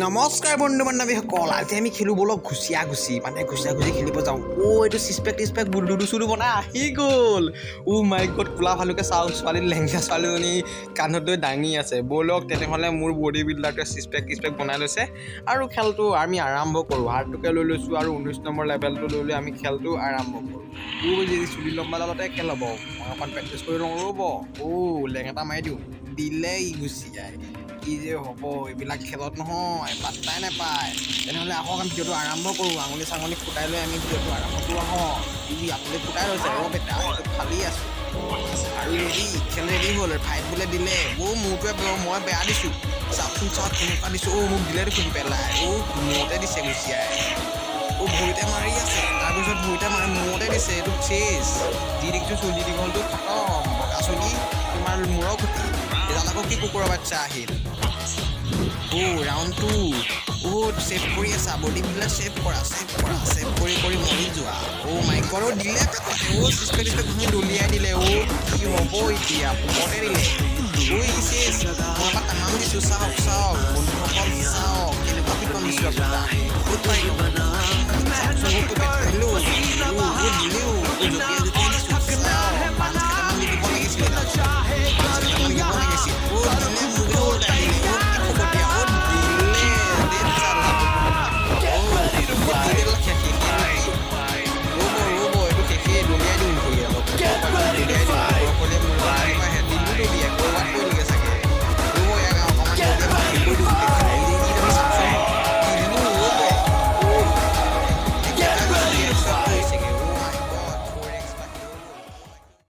নমস্কাৰ বন্ধু বান্ধৱীসকল, আজি আমি খেলোঁ ব'লক ঘুচিয়া ঘুচি, মানে ঘুচিয়া ঘুচি খেলিব যাওঁ। অ' এইটো চিক্স পেক টিক্স পেক গুডুডু চুডু বনাই আহি গ'ল। অ' মাই গড, কোলা ভালুকে চাওক, ছোৱালী লেংটা ছোৱালীজনী কান্ধত লৈ দাঙি আছে। ব'লক তেনেহ'লে, মোৰ বডি বিল্ডাৰটোৱে চিক্স পেক টিক্স পেক বনাই লৈছে আৰু খেলটো আমি আৰম্ভ কৰোঁ। হাৰ্টটোকে লৈ লৈছোঁ আৰু 19 নম্বৰ লেভেলটো লৈ লৈ আমি খেলটো আৰম্ভ কৰোঁ। অ' যদি চুলি লম্বাডালতে খেল হ'ব, মই অকণ প্ৰেক্টিছ কৰি লওঁ, ৰ'ব। অ' লেং এটা মাৰি দিওঁ, দিলে ই গুচিয়াই। কি যে হ'ব এইবিলাক খেলত নহয়, পাত্তাই নাপায়। তেনেহ'লে আহক, আমি ভিডিঅ'টো আৰম্ভ কৰোঁ। আঙুলি চাঙুলি ফুটাই লৈ আমি ভিডিঅ'টো আৰম্ভ কৰোঁ। আহক। ই আঙুলি ফুটাই লৈছে, ৰ বেটা, এইটো ফালি আছোঁ। আৰু ৰেডি, খেল ৰেডি হ'ল, ফাইট বোলে দিলে। অ' মোৰটোৱে মই বেয়া দিছোঁ, চাওকচোন চাওক কেনেকুৱা দিছোঁ। অ' মোক দিলে দেখোন পেলাই। অ' মূৰতে দিছে গুচিয়াই। অ' ভৰিতে মাৰি আছে, তাৰপিছত ভৰিতে মাৰি মূৰতে দিছে। এইটো চেচ যি দেখিছোঁ, চুলি দীঘলটো খতম, বগা চুলি তোমাৰ মূৰৰ খুটি। এডাল আকৌ কি কুকুৰৰ বাচ্চা আহিল। অ' ৰাউণ্ড টু। অ' ছেভ কৰি আছা, বডি বিল্ডাৰ, ছেভ কৰা, ছেভ কৰা, ছেভ কৰি কৰি মৰি যোৱা। অ' মাই গড, অ' দিলে পেটতে। অ' চিক্স পেক ভাঙি দলিয়াই দিলে। অ' কি হ'ব এতিয়া? পোকতে দিলে। ঐ চেচ, মই এবাৰ তামাম দিছোঁ। চাওক চাওক বন্ধুসকল, চাওক কেনেকুৱা পিটন দিছোঁ আপোনাক। ক'ত পাৰিব চাওকচোন, মোকতো পেট পাৰিলোঁ। অ' দিলেও, জঁপিয়াই।